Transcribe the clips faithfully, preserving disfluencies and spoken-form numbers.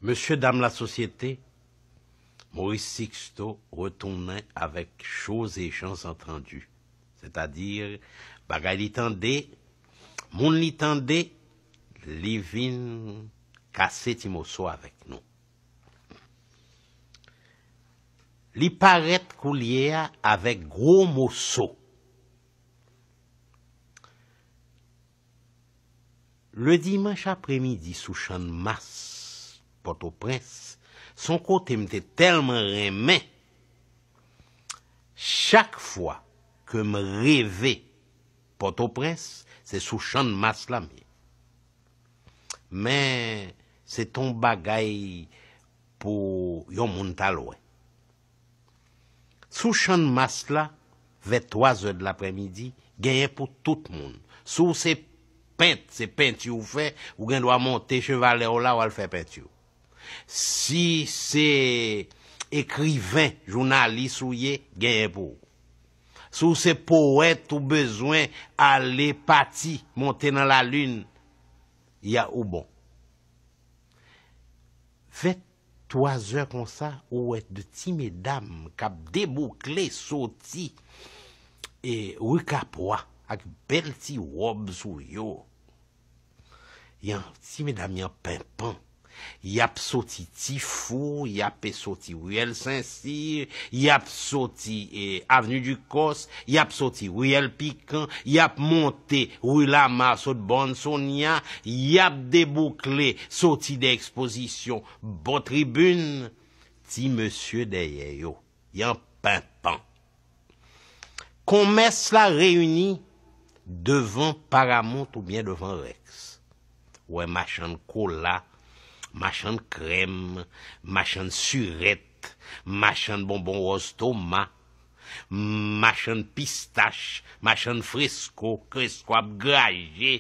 Mesye dam lasosyete, Maurice Sixto retounen avèk Choses et gens entendus, sètadi bagay li tande, moun li tande, li vin kase ti moso avèk nou. Li parèt koulye a avèk gwo moso. Le dimanch apremidi sou Channmas, Pòtoprens, se yon kote m te tèlman renmen. Chak fwa ke m reve Pòtoprens, se sou Channmas la m ye. Men, se t on bagay pou yon moun t al wè. Sou Channmas la, vè twazè de lapremidi, genyen pou tout moun. Si w se pent, se penti w fè, ou gen dwa monte chevalè w la, w al fè penti w. Si se ekriven, jounalis ou ye, genyen pou ou. Si w se powèt, ou bezwen ale pati, monte nan lalin, ya ou bon. Vè twazè konsa, ou wè de ti medam k ap deboukle soti e ri Kapwa ak bèl ti wòb sou yo. Y an, ti medam y an penpan. Y ap soti Tifou, y ap soti riyèl Sensir, y ap soti e, Avenue du Cos, y ap soti riyèl Pikan, y ap monte ri Lama sot Bòn Sonya, y ap deboukle soti de ekspozisyon bò tribin, ti mesye dèyè yo, y an penpan. Konmès la reyini devan Paramount oubyen devan Rex. Ou wè machann kola, machann krèm, machann sirèt, machann bonbon wòz toma, machann pistach, machann fresko, fresko ap graje,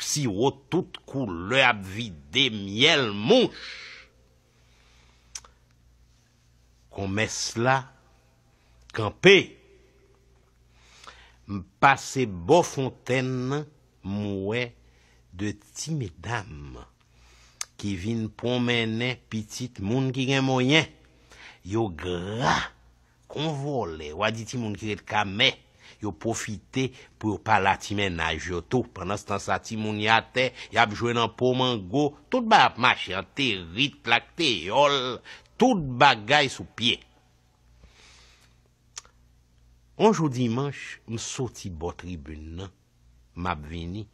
siwo tout koulè ap vide, myèl mouch. Konmès la kanpe. M pase bò fontèn nan, m wè de ti medam ki vin pwonmennen pitit moun ki gen moyen. Yo gra kon vòlè, w a di timoun ki ret ka mè, yo pwofite pou yo pale a ti mennaj yo tou. Pandanstan sa, timoun yo atè, y ap jwe nan po mango, tout bagay ap mache, anterit, lakteyòl, tout bagay sou pye. On jou dimanch, m soti bò tribin nan, m ap vini,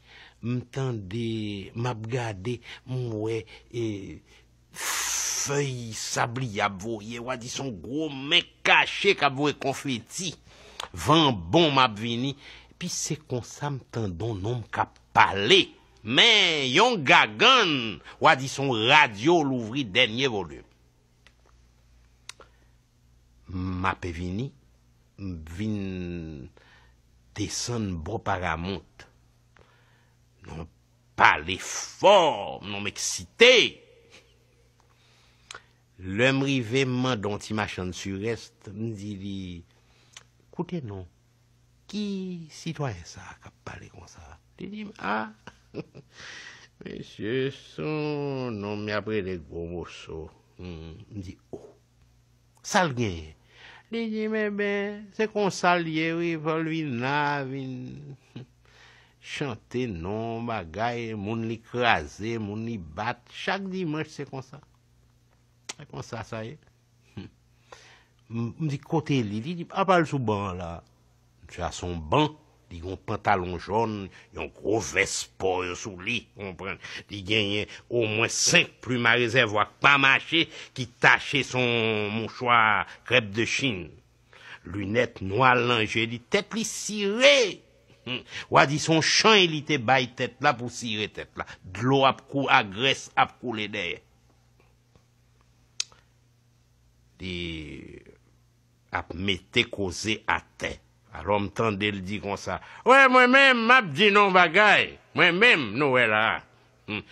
m tande, m ap gade, m wè, e, fèy sabliye ap voye, w a di se yon gwo men kache k ap voye konfeti. Van bon, m ap vini. Epi se konsa m tande yon nonm k ap pale. Men yon gagann, w a di se yon radyo louvri dènye volim. M ape vini, m vin desann bò Paramount. Non, pale fò, non, m eksite. Lè m rive, m mande yon ti machann sirèt, m di li, "Koute non, ki sitwayen sa a k ap pale konsa?" Li di m, "A, mesye, se yon nonm y ap rele Gwo Moso." Hmm, m di, "O, sa l genyen?" Li di m, "Enben, se konsa l ye, wi, Volvina vin chante non, bagay, moun li kraze, moun li bat, chak dimanch se konsa." E konsa sa ye. Hmm. M, m di, "Kote li?" Li di, "Apa l sou ban an la." Misye a sou yon ban, li gen yon pantalon jòn, yon gwo vès pò yo sou li, ou konprann. Li genyen omwen senk plim a rezèvwa k pa mache, ki tache sou yon mouchwa krèp de chin. Linèt nwa l nan je li, tèt li sire. Hmm. W a di se yon chany li te bay tèt la pou sire tèt la. Dlo ap kou, a grès ap koule dèyè. Li ap mete koze atè. Alò m tande l di konsa, "Wè, mwen menm, m ap di nou yon bagay. Mwen menm, nou wè la a. Hmm.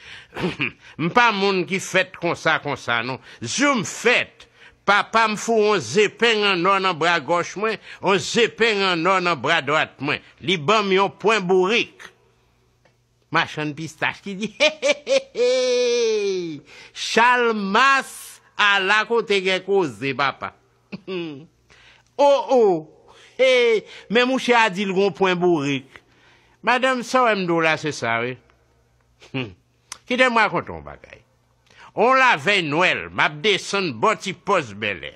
M pa moun ki fèt konsa, konsa, non. Jou m fèt, papa m foure yon zepeng an nò nan bra gòch mwen, yon zepeng an nò nan bra dwat mwen. Li ban m yon pwen bourik." Machann pistach ki di, "He, he, he, he! Chalmas, ala kote gen koze, papa. O, o. Hey, men mouche a di l gon pwen bourik. Madanm, sa w wè m di w la, se sa, wi. Hmm. Kite m rakonte w yon bagay. On lavèy Nwèl, m ap desann bò ti pòs Bèlè.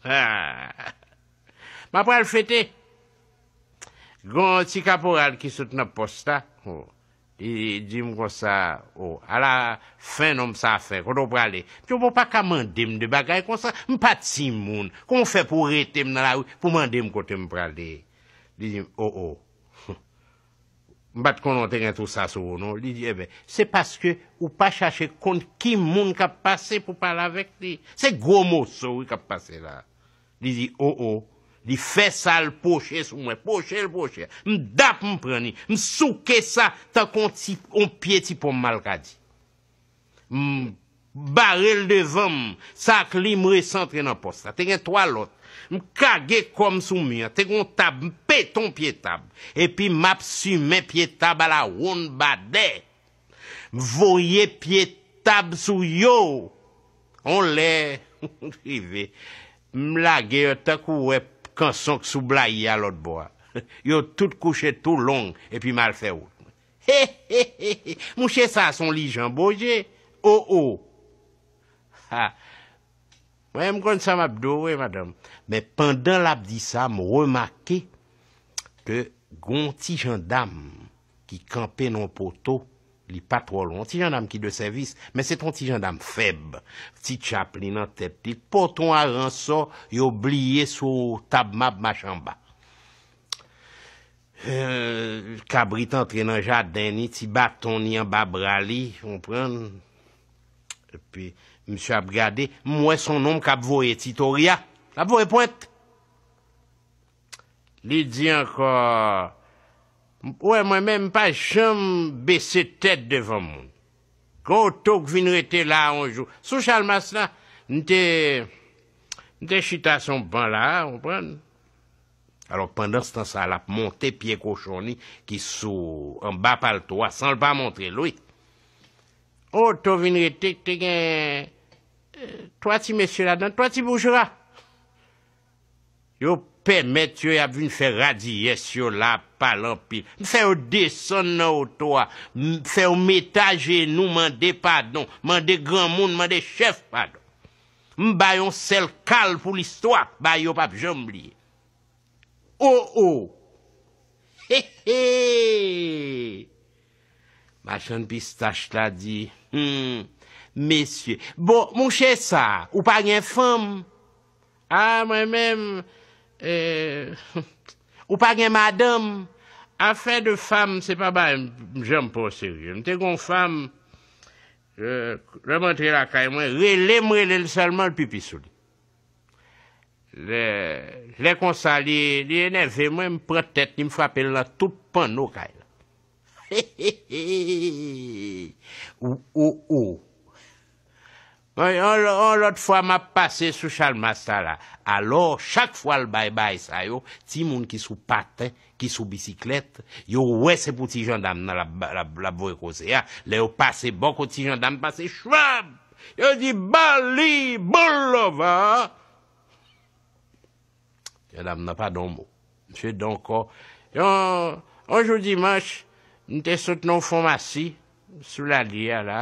Ah. M ap pral fete. Gon ti kaporal ki sot nan pòs la. Oh. Li di m konsa, oh, ala fen nonm sa fè, kote w prale? M di, bon, w pa ka mande m de bagay konsa, m pa timoun. Kòman w fè pou w rete m nan lari pou mande m kote m prale? Li di m, oh, oh. M pa t konnen w te gen tou sa sou ou, non. Li di, ebyen, se paske ou pa chache konn ki moun k ap pase pou pale avèk li. Se gwo moso, wi, k ap pase la. Li di, o, o. Li fè sa, l pwoche sou mwen. Pwoche, l pwoche. M dap, m pran li. M souke sa tankou yon ti, yon pye ti pon malkadi. M bare l devan m. Sa ak li, m resantre nan pòs la. Te gen twa lòt. M kage kò m sou mi an. Te gen yon tab. M pete yon pye tab. Epi m ap simen pye tab a la wonn badè. M voye pye tab sou yo. On lè rive, m lage yo tankou wè kanson k sou blayi a lòt bò a. Yo tout kouche tou long, epi m al fè wout mwen. He, he, he, he. Mouche sa se yon lijan boje. O, o. Ha. Mwen, m konn sa m ap di w, wi, madanm. Men pandan l ap di sa, m remake ke gon ti jandam ki kanpe nan yon poto, li pa twò lwen. Yon ti jandam ki de sèvis, men se t yon ti jandam fèb. Ti tchap li nan tèt li, poton a ransò, yo bliye sou tab m ap mache anba. Eh, kabrit antre nan jaden ni, ti baton ni anba bra li, konprann? Epi, misye ap gade, m wè se yon nonm k ap voye titoria, l ap voye pwent. Li di ankò, w wè mwen menm, m pa janm bese tèt devan moun. Gon oto k vin rete la yon jou. Sou Chalmas la, m te, m te chita sou yon ban la, w konprann? Alò, pandanstan sa, l ap monte pye kochon li ki sou anba palto a, san l pa montre l, wi. Oto vin rete, te gen, eh, twa ti mesye ladan, twa ti boujra. Yo pèmèt yo, y ap vin fè radiyès yo la, ap pale anpil. M fè yo desann nan oto a, m fè yo mete ajenou, mande padon, mande granmoun, mande chèf padon. M ba yo yon sèl kal pou listwa, ba yo p ap janm bliye. O, o! He, he! Machann pistach la di, hmm, mesye. Bon, mouche sa, ou pa gen fanm? A, mwen menm, eh, ou pa gen madanm? Afè de fanm, se pa bagay m janm pran oserye. M te gen yon fanm, eh, lè m antre lakay mwen, rele m, rele l sèlman, l pipi sou li. Lè, lè konsa, li, li enève mwen, m pran tèt li, m frape l nan tout panno kay la. Ou, ou, ou. Yon, yon, yon lòt fwa, m ap pase sou Chalmas sa la. Alò, chak fwa l bay bagay sa yo, timoun ki sou paten, ki sou bisiklèt, yo wè se pou ti jandam nan l ap, l ap, l ap voye koze a. Lè yo pase bò kote ti jandam pase, chwab! Yo di, "Ba li, bon lòva!" Jandam nan pa di yon mo. Misye di ankò, yon, yon jou dimanch, m te sot nan yon fomasi sou lalye a la.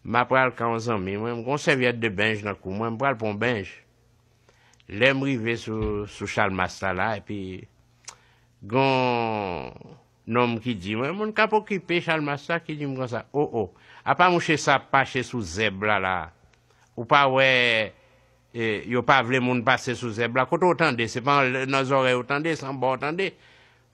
M ap pral ka yon zanmi mwen, m gen yon sèvyèt de benj nan kou mwen, m pral pran yon benj. Lè m rive sou, sou Chalmas la la, epi gon nonm ki di mwen, moun k ap okipe Chalmas la, ki di m konsa, "O, o, apa mouche sa ap mache sou zèb la la? Ou pa wè, e, yo pa vle moun pase sou zèb la? Kote w tande? Se pa nan zòrèy ou tande, se anba w tande?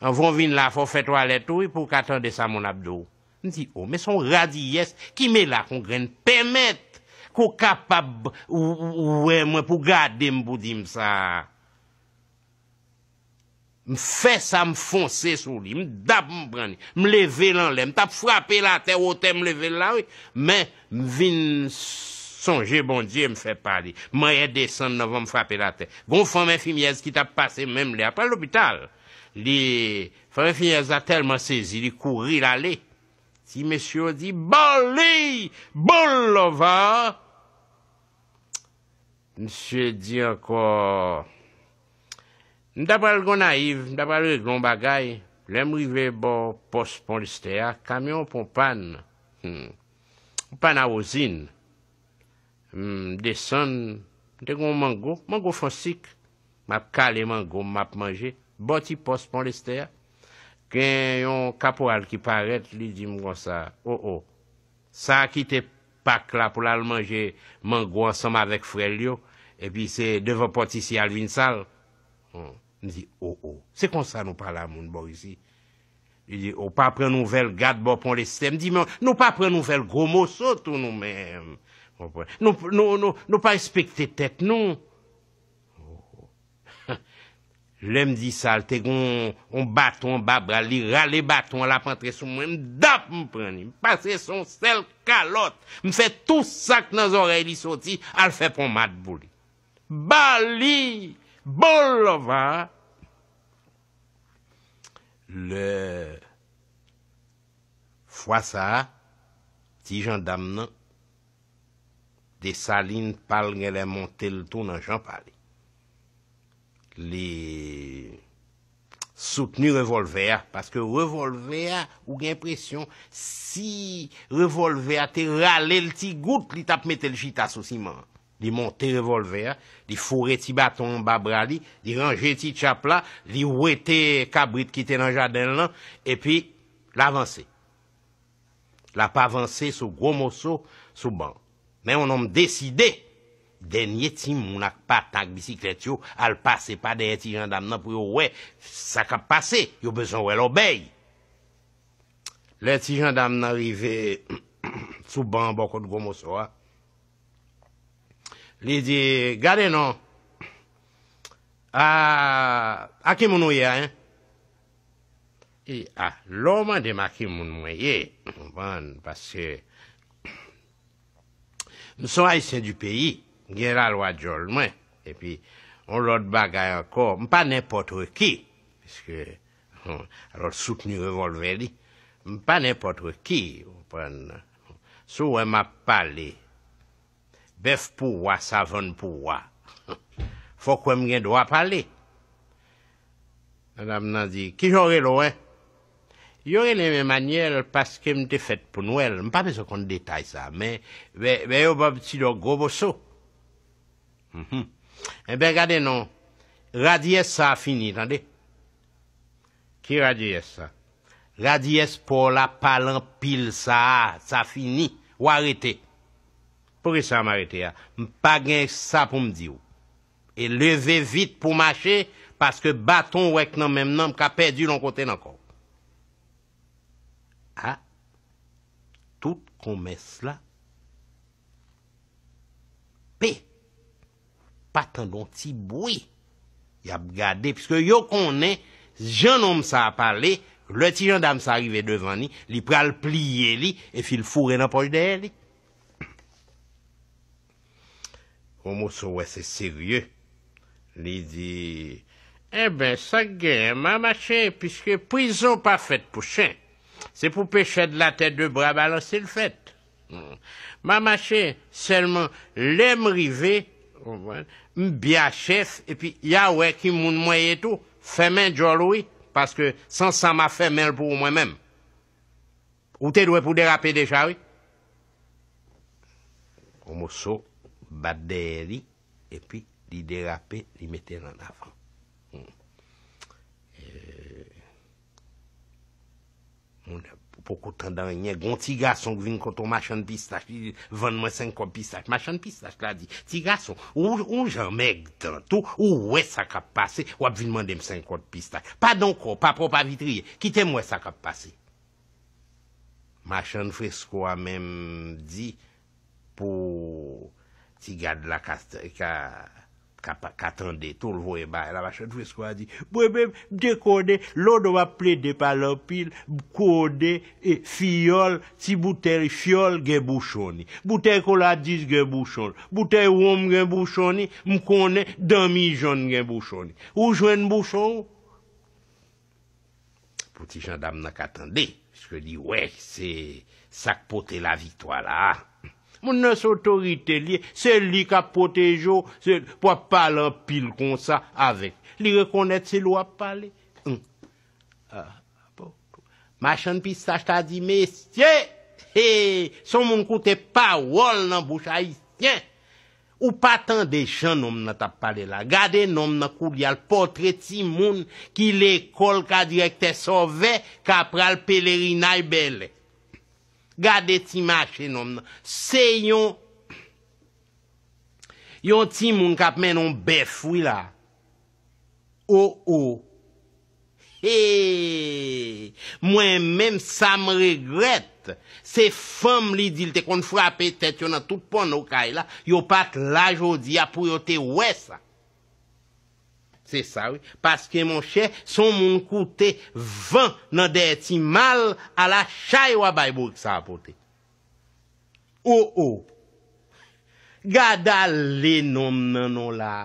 Anvan w vin la, fò w fè twalèt ou, wi, pou w ka tande sa moun ap di w." M di, "O, men se yon radiyès ki mele ak yon grenn pèmèt, ke w kapab, ou, ou, ou wè mwen, pou w gade m, pou w di m sa." M fè sa, m fonse sou li, m dap, m pran li, m leve l anlè, m t ap frape l atè, wotè m leve l la, wi, men m vin sonje Bondye, m fè pa li. Manyè desann nan van, m frape l atè. Gon fanm enfimyèz ki t ap pase menm lè a, pral lopital. Li, fanm enfimyèz la tèlman sezi, li kouri, l ale. Ti mesye yo di, "Bali! Boulevard!" Misye di ankò, "M ta pral Gonayiv, m ta pral regle yon bagay. Lè m rive bò pòs Pon Lestè a, kamyon pran pàn. Hmm. Pàn a wozin. M desann, m te gen yon mango, mango fon sik. M ap kale mango m, m ap manje. Bò ti pòs Pon Lestè a, gen yon kaporal ki parèt, li di m konsa, 'O, o, sa a kite pak la pou l al manje mango ansanm avèk frè l yo, epi se devan pòt isi a l vin sal.'" Hmm. M di, "O, o, se konsa nou pale a moun bò isi?" Li di, "Ou pa pran nouvèl gad bò Pon Lestè?" M di, "Men nou pa pran nouvèl Gwo Moso tou nou menm? Konprann? Nou, nou, nou, nou pa respekte tèt nou?" Lè m di sa, l te gen yon, yon baton anba bra l, li rale baton an, l ap antre sou mwen, m dap, m pran li. M pase se yon sèl kalòt, m fè tou sa k nan zòrèy li soti, al fè ponmad pou li. Bali! Boulevard! Lè fwa sa a, ti jandam nan, Desalin pa l genlè monte l tou nan jan pa li. Li soutni revòlvè a, paske revòlvè a, ou gen enpresyon, si revòlvè a te rale l ti gout, li t ap mete l chita sou siman an. Li monte revòlvè a, li foure ti baton anba bra li, li ranje ti tchap la, li wete kabrit ki te nan jaden l lan, epi l avanse. L ap avanse sou Gwo Moso, sou ban. Men yon nonm deside, dènye timoun ak patan ak bisiklèt yo al pase pa dèyè ti jandam nan pou yo wè sa k ap pase, yo bezwen wè lòbèy. Lè ti jandam nan rive sou ban an bò kot Gwo Moso a, li di, "Gade non, a, a ki moun ou ye a, en?" E, a, lè w mande m a ki moun mwen ye, w konprann, paske m se yon Ayisyen di peyi, m gen lalwa djòl mwen, epi yon lòt bagay ankò, m pa nenpòt ki, piske, hmm, alò l soutni revòlvè li, m pa nenpòt ki, w konprann, si w wè m ap pale, bèf pou wa, savann pou wa. Fòk wè m gen dwa pale. Madanm nan di, "Kijan w rele w, en?" "Yo rele m Emanyèl paske m te fèt pou Nwèl." M pa bezwen konn detay sa, men, men, men yo ban m ti non Gwo Moso. Mhm. Enben, gade non, radiyès sa a fini, tande. Ki radiyès sa? Radiyès pa w la pa l anpil sa a, sa fini. W arete. Poukisa m arete a? M pa gen sa pou m di w. E leve vit pou w mache, paske baton w wè k nan men m nan, m ka pèdi l yon kote nan kò w. A, tout konmès la pe. Pa tande yon ti bri. Y ap gade, piske yo konnen jan nonm sa a pale, lè ti jandam sa a rive devan li, li pral pliye li, epi l foure nan pòch dèyè li. Gwo Moso wè se serye. Li di, "Enben, sa k genyen, m a mache, piske prizon pa fèt pou chen. Se pou pechè de latè de bra balanse l fèt. Hmm. M a mache, sèlman lè m rive, w konprann, m byen a chèf, epi y a wè ki moun mwen ye tou. Fèmen djòl ou wi, paske san sa m a fèmen l pou ou mwen menm. Ou te dwe pou derape deja wi." Gwo Moso bat dèyè li, epi li derape, li mete l an avan. Hmm. E, moun poko tande anyen. Gon ti gason k vin kote yon machann pistach, li di, "Vann mwen senk kòb pistach." Machann pistach la di, "Ti gason, ou, ou jan mèg tant, ou, ou wè sa k ap pase, w ap vin mande m senk kòb pistach. Pa dan w kò, pa pwòp avitriye, kite m wè sa k ap pase." Machann fresko a menm di pou ti gad la ka, ka, ka, ka tande tou, l voye bagay la. Machann fresko a di, "Mwen menm, m te konnen, lè w ap plede pale anpil, m konnen, e, fiyòl, ti boutèy fyòl gen bouchon li. Boutèy kola dis gen bouchon l. Boutèy wonm gen bouchon li. M konnen, danmi jòn gen bouchon li. Ou jwenn bouchon w?" Pou ti jandam nan ka tande. Piske li wè se sa k pote laviktwa la. Moun nan se otorite l ye, se li k ap pwoteje w, se pou ap pale anpil konsa avèk. Li rekonèt se li w ap pale. Hum. Ah, bon. Machann pistach ta di, mesye, he, se yon moun koute pawòl nan bouch ayisyen. Ou pa tande jan nonm nan t ap pale la. Gade nonm nan koulye a, l pòtre timoun ki lekòl ka direktè sòvè ka pral pelerinay bèlè. Gade ti mache nonm nan. Se yon, yon timoun k ap mennen yon bèf, wi la. O, o. He! Mwen menm, sa m regrèt, se fanm li di l te konn frape tèt yo nan tout pòno kay la, yo pa t la jodi a pou yo te wè sa. Se sa, wi. Paske, monchè, se yon moun koute van nan dèyè ti mal a la chay w a bay bourik sa a pote. O, o. Gad ale nonm nan non la.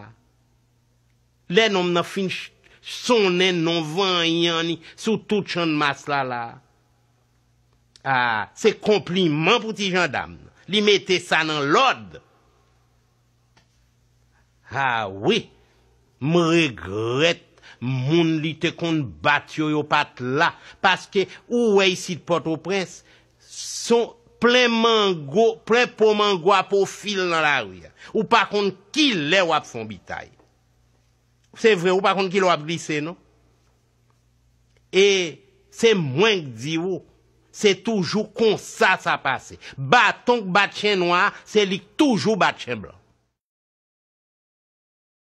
Lè nonm nan fin ch- sonnen non vanyan li sou tout Channmas la la. Ah, se konpliman pou ti jandam nan. Li mete sa nan lòd. Ah wi, m regrèt moun li te konn bat yo, yo pa t la. Paske ou wè isit Pòtoprens, son plen mango, plen po mango a pwofil nan lari a. Ou pa konn kilè w ap fè yon bitay. Se vre, ou pa konn kilè w ap glise, non. E se mwen k di w, se toujou konsa sa pase. Baton k bat chen nwa a, se li k toujou bat chen blan.